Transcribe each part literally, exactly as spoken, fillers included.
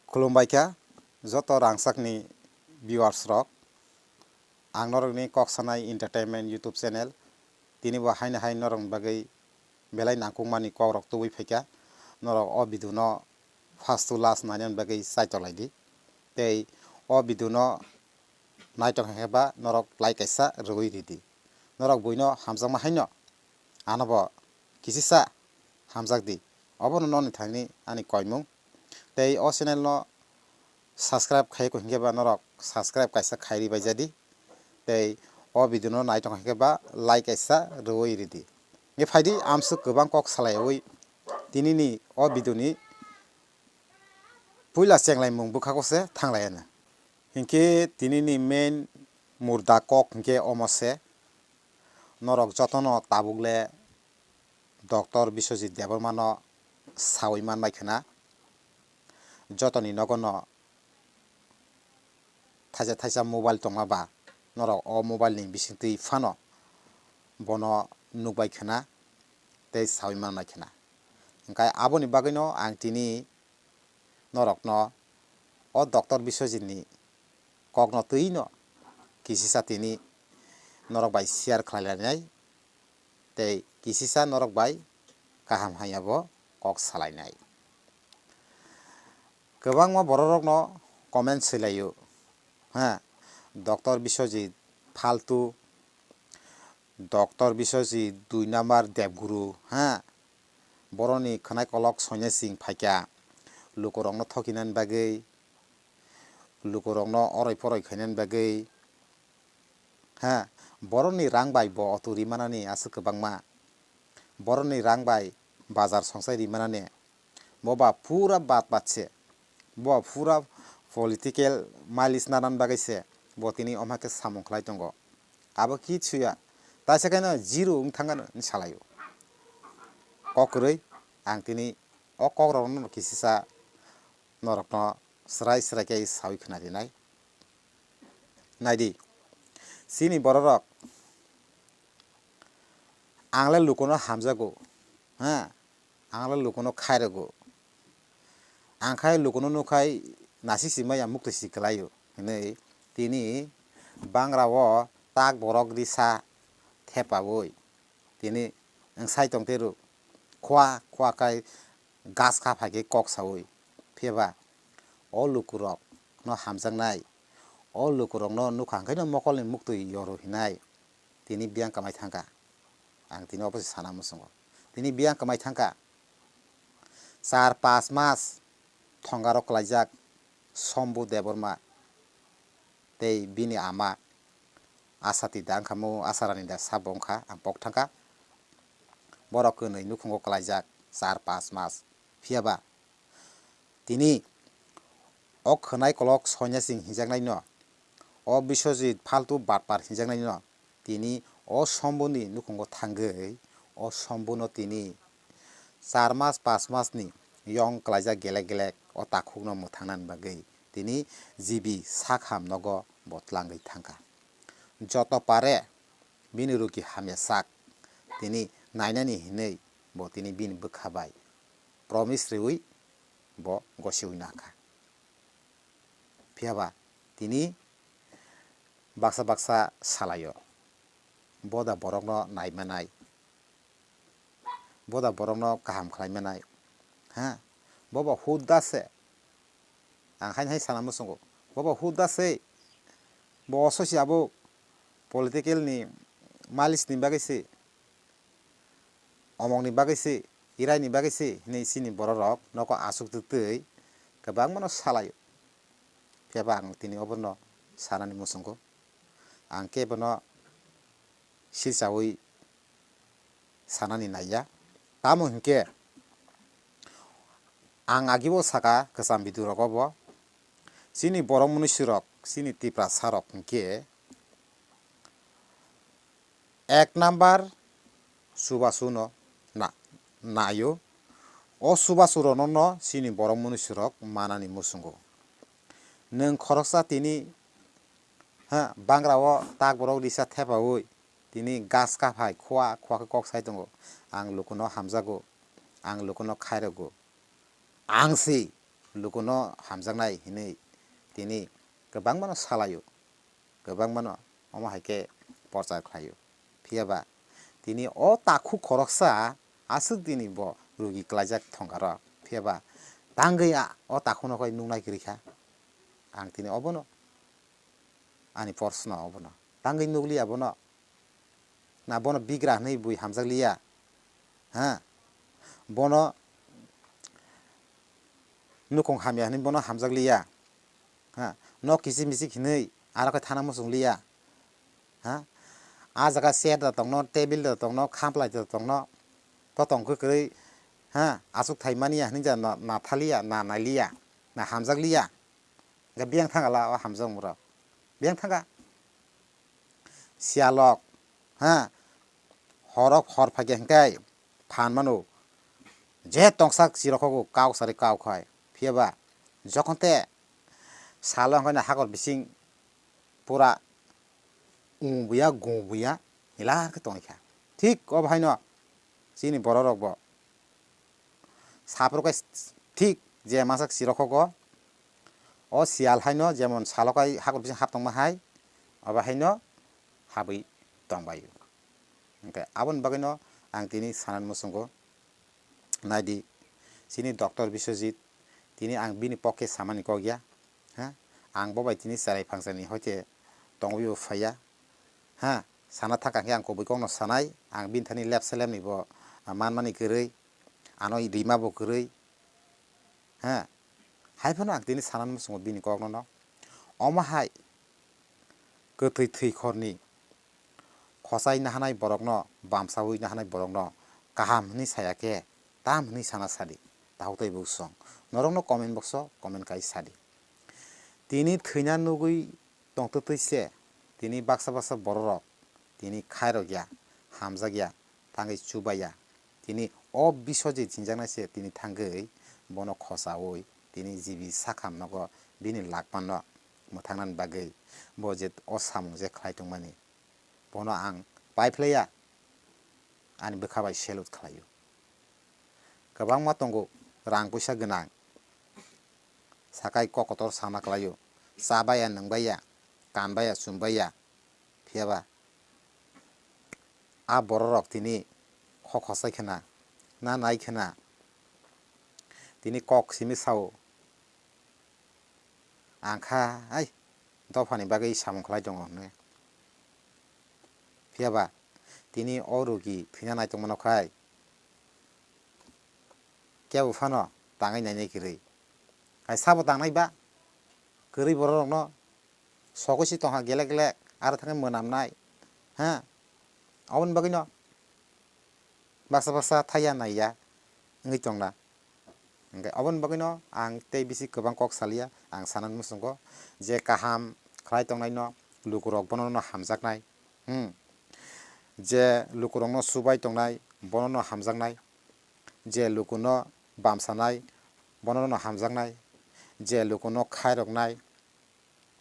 Khulumbai kha joto rangchakni viewers rok. Ang norokni Kok Sanai Entertainment YouTube channel. Tini bo haino hai norokni bagwi belai nangkukmani kokrok tubui phaikha. Norok o video no first to last nainani bagwi chaitolai di. Tei o video no naitong khe ba norok like kaisa rwui ridi. Norok buino hamjakma haino ano bo kisisa hamjak di. Obono noni thani ani koimung. Tei o channel no subscribe khai ko hinkhe ba norok subscribe kaisa khai ri bai jadi. Tei o video no naitong hinkhe ba like kaisa rwui ridi. Nge phaidi amswk kwbang kok salaiwi tinini o video ni puila chenglaimung bwkhago se thanglaiya na. Hinkhe tinini main murda kok hinkhe omo se, norok jotono tabuk le Doctor Biswajit Debbarma no sawi manbai khwna, jotoni nogo no thaisa thaisa mobile tongma ba norok o mobile ni bisingtwi phano bono nukbai khwna tei sawi manbai khwna. Hinkhe aboni bagwino ang tini norokno o Doctor Biswajit ni kokno twi no kisisa tini norok bai share khlai lainai tei kisisa norok bai kaham hamya bo kok salainai. Kwbangma bororokno comment swilaio, ha, Doctor Biswajit faltu, Doctor Biswajit dui number Debguru, ha, boroni khwnai kolok sonya sing phaikha, lukurokno thokinani bagwi, lukurokno oroi poroi khainani bagwi, ha, boroni rang bai bo auto rimanani aswk kwbangma, boroni rang bai bazar songsai rimanani, bo ba pura bat bat se, bo pura political mileage nanan bagwi se bo tini omha khe samung khlai tongo. Abo kisuya, taisa khe no zero wng thangano hinwi salaio. Kok kwrwi ang tini o kokrokno kisisa norokno srai srai khe sawi khna rinai. Naidi, chini bororok ang le lukuno hamjago, ha, ang le lukuno khairokgo. Ang khai lukuno nukhai nasi si maya mukti si kwlaio hinwi tini bangra o tak borok risa thepaui tini wngsai tongtwi rw khua khua khai gas kha phaikhe kok saui. Phiya ba o lukurokno hamjaknai, o lukurokno nukha hwnkhe no mokolni muktwi yoru hinai tini biyang kwmai thangkha. Ang tini obo se sana muchungo. Tini biyang kwmai thangkha. Char pas mas thongaro kwlaijak Sombu Debbarma tei bini ama Asati da wngkha, mo Asarani da sabo wngkha, ang pok thangkha. Borok kwnwi nukhungo kwlaijak char pas mas. Phiya ba tini o khwnai kolok sonya sing hinjaknaino, o Biswajit faltu batpar hinjaknaino tini o Sombuni nukhungo thangwi o Sombuno tini char mas pas masni yong kwlaijak gelek gelek o takhukno mwthangnani bagwi tini G B sakham nogo bo tlangwi thangkha. Joto pare bini ruki hamya sak tini nainani hinwi bo tini bini bwkha bai promise riwi bo gosiwi nakha. Phiya ba tini baksa baksa salaio, boda borokno naimanai, boda borokno kaham khlaimanai, ha, bobo hudda se. Ang haino hai sana muchungo, bobo hudda se, bo ososi abo political ni malish ni bagwi se, omongni bagwi se, iraini bagwi se hinwi chini bororok nogo aswk twtwi kwbangmano salaio. Phiya ba ang tini obono sanani muchungo. Ang khe bono silchaui sanani naiya. Tamo hinkhe ang agibo saka kwcham video rogo bo chini borok mwnwisirok, chini Tiprasa rok hinkhe ek number chubachu no na-, naio. O chubachu rokno no chini borok mwnwisirok manani muchungo. Nwng khoroksa tini, ha, bangra o tak borok risa thepaui tini gas kaphai khua khua khe kok sai tongo. Ang lukuno hamjago, ang lukuno khairokgo. Ang se lukuno hamjaknai hinwi tini kwbangmano salaio, kwbangmano omo hai khe porchar khlaio. Phiya ba tini o takhuk khoroksa aswk tini bo rugi klaijak thongkarok. Phiya ba tangwi a-, o takhuno koi nuknai kwrwi kha. Ang tini obono ani proshno obono. Tangwi nukliya bono. Na bono bigra hwnwi bui hamjakliya. Ha? Bono nukung hamya hwnwi bono hamjakliya. Ha? Nok kichik michik hwnwi aro khe thana muchungliya. Ha? A jaga chair da tongno, table da tongno, khamplai da tongno. To tong khe kwrwi, ha? Aswk thai mani ya hwnwi ja na, na thaliya, na nailiya, na hamjakliya. Ga biyang thangala o hamjakmung rok. Biyang thanga. Siyalok, ha? Horok hor phai khe hwnkhe phan mano. Je tongsak chirokhogo kau sari kau khai. Phiya ba jokhon te salo hwnkhe hakor bising pura ung buya, gung buya, hilar khe tongwi kha. Thik o bahaino chini borok rok bo saphuru khe thik je masak chirokhogo, o siyal haino jemon salo kai hakor bising hap tongma hai, obo haino habwi tongbaio. Hwnkhe aboni bagwino ang tini sanani muchungo, naidi, chini Doctor Biswajit, tini ang bini pokhe samani kok ya, ha? Ang bo bai tini cherai phangsani hoite tongwi bo phaiya, ha? Sana thaka khe ang kubui kokno sanai, ang bini thani lep se lepni bo, ah, manmani kwrwi, ano rima bo kwrwi, ha? Hai phano ang tini sanani muchungo bini kokno no. Omo hai kwthwi thwi khorni khosai nahanai borokno, bamsaui nahanai borokno kaham hwnwi saya khe, tam hwnwi sana sadi. Tahuk tei bwswng. Norokno comment box o comment kai sadi. Tini thwina nugwi tongtwtwi se, tini baksa baksa bororok tini khairok ya, hamjak ya, tangwi chubai ya. Tini o Biswajit hinjaknai se tini thangwi bono khosaui tini jibi sakham nogo bini lakmanno mwthangnani bagwi bo je o samung je khlai tongmani. Bono ang paiphlaiya, ani bwkha bai salute khlaio. Kwbangma tongo rang puisa gwnang, sakai kok kotor sana klaio, chabaiya, nwngbaiya, kanbaiya, chumbaiya, phiyaba a bororok tini kho khosai khna, na nai khna, tini kok simi sao. Ang kha, ai, dophani bagwi samung khlai tongo hwnwi. Phiyaba, tini o rugi thwina naitongmano khai, kebo phano tangwi nainai kwrwi. Hai sabo tangnai ba, kwrwi bororokno sogwi si tongkha gelek gelek, aro thangwi mwnamnai, ha? Aboni bagwino baksa baksa thaiya naiya wngwi tongna. Hwnkhe aboni bagwino ang tei bisi kwbang kok saliya, ang sanani muchungo je kaham khlai tongnaino lukurok bonono hamjaknai, hmm, je lukurokno chubai tongnai bonono hamjaknai, je lukuno bamsanai bonono hamjaknai, je lukuno khairoknai,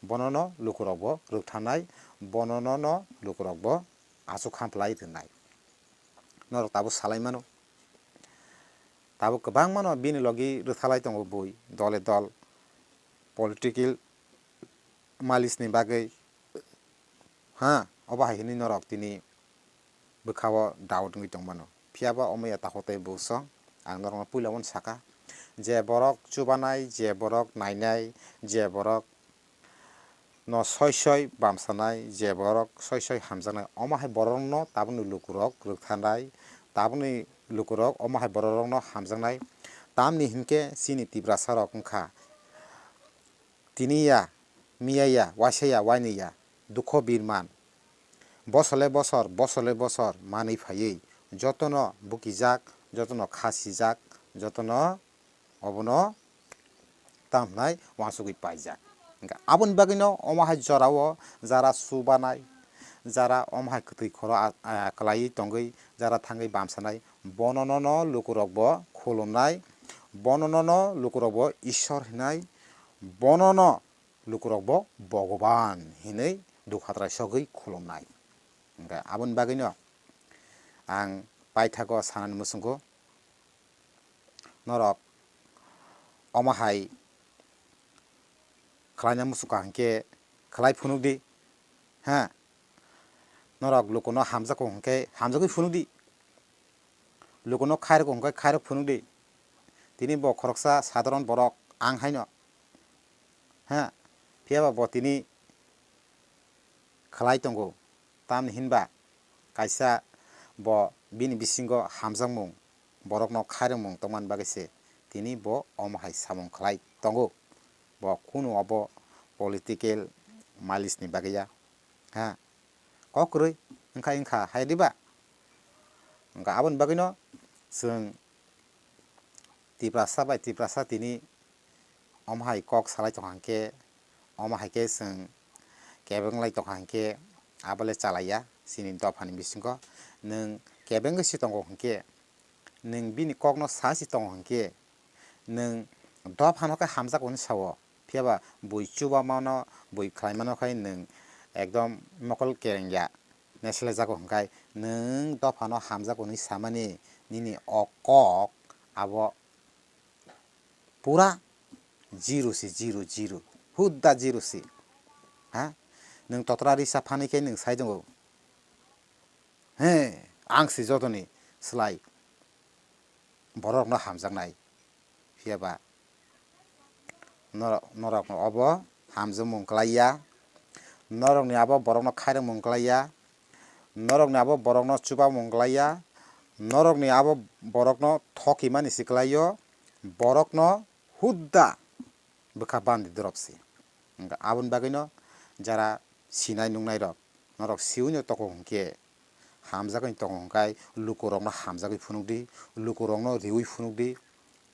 bonono lukurokbo rwkthanai, bonono lukurokbo achuk khamplai rwnai. Norok tabuk salai mano. Tabuk kwbangmano bini logi rwthalai tongo bui, dole dol, political malisni bagwi. Ha, obo hai hwnwi norok tini bwkhao doubt wngwi tongmano. Phiyaba omo ya takhuk tei bwswng, ang norokno puila uansaka, je borok chubanai, je borok nainai, je borok no soi soi bamsanai, je borok soi soi hamjaknai, omo hai borokno tabukni lukurok rwkthanai, tabukni lukurok omo hai bororokno hamjaknai. Tamni hinkhe chini Tiprasarok wngkha tini ya, miya ya, waisa ya, wainwi ya, dukho birman. Bosole bosor, bosole bosor manwi phaiwi jotono bukijak, jotono khasijak, jotono obono tamo hwnai uansugwi paijak. Hwnkhe aboni bagwino omo hai jorao jara chubanai, jara omo hai kwtwi khoro a-, a-, kwlaiwi tongwi jara thangwi bamsanai, bonono no lukurokbo khulumnai, bonono no lukurokbo Ishwar hwnwi, bonono lukurokbo Bhogoban hwnwi dukhatrai sogwi khulumnai. Hwnkhe aboni bagwino ang paithago sanani muchungo norok omo hai khlaina muchung kha hinkhe khlai phunukdi, ha? Norok lukuno hamjakgo hinkhe hamjagwi phunukdi, lukuno khairokgo hinkhe khairok phunukdi. Tini bo khoroksa sadharon borok ang haino, ha? Phiyaba bo tini khlai tongo, tamni hinba kaisa bo bini bisingo hamjakmung, borokno khairokmung tongmani bagwi se tini bo omo hai samung khlai tongo. Bo kunu obo political malice ni bagwi ya, ha, kok kwrwi wngkha, wngkha hai diba? Wngkha aboni bagwino chwng Tiprasa bai Tiprasa tini omo hai kok salai tongkha hinkhe, omo hai khe chwng kebeng lai tongkha hinkhe, abo le chalaiya chini dophani bisingo. Nwng kebengwi se tongo hinkhe, nwng bini kokno sa se tongo hinkhe, nwng dophano khe hamjakgo hwnwi sao, phiyaba bui chubamano, bui khlaimano khai nwng ekdom mokol kerengya. Nesle jago hwnkhe nwng dophano hamjago hwnwi samani nini o kok abo pura zero se, zero, zero, hudda zero se. Ha? Nwng totra risa phani khe nwng sai tongo. He, ang se jotoni slai borokno hamjaknai. Phiyaba norok, norokno obo hamjakmung klaiya, norokni abo borokno khairokmung klaiya, norokni abo borokno chubamung klaiya, norokni abo borokno thokimani se klaio, borokno hudda bwkha bandi dorop se. Wngkha aboni bagwino jara sinai nungnairok, norok siwino tongo hwnkhe, hamjakgwi tongo hwnkhe lukurokno hamjagwi phunukdi, lukurokno riwi phunukdi,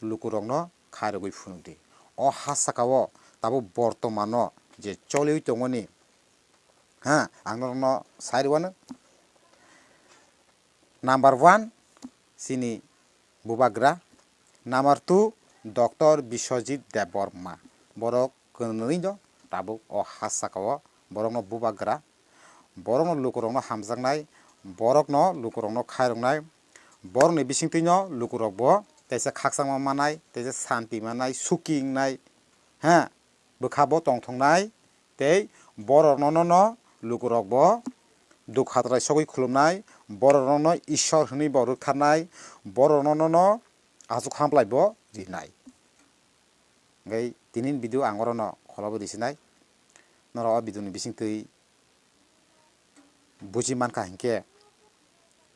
lukurokno khairogwi phunukdi. O ha sakao tabuk bortomano je choliwi tongmani, ha, ang norokno sai rwano. Number one, chini bubagra. Number two, Doctor Biswajit Debbarma. Borok kwnwi no tabuk o ha sakao borokno bubagra. Borokno lukurokno hamjaknai, borokno lukurokno khairoknai, borokni bisingtwino lukurokbo teisa khakchangma manai, teisa santi manai, suki wngnai, ha, bwkhabo tongthoknai, tei borokno nono lukurokbo dukhatrai sogwi khulumnai, borokno no Ishwar hwnwi bo rwktharnai, borokno nono aswk hamplaibo rinai. Hwnkhe tinini video ang orono kholobo risinai. Norok o video ni bisingtwi buji mankha hinkhe,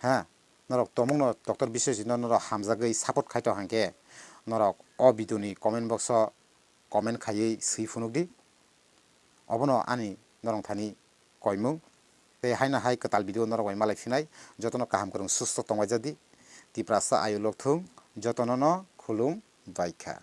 ha, norok tomungno Doctor Biswajit no norok hamjagwi support khaito hinkhe norok o video ni comment box o comment khaiwi swi phunukdi. Obono ani norok thani koimung. Tei haino hai kwtal video norok bai malai phinai. Jotono kaham kwrwng susto tongbai jadi. Tiprasa ayu lokthung. Jotono no khulum baikha.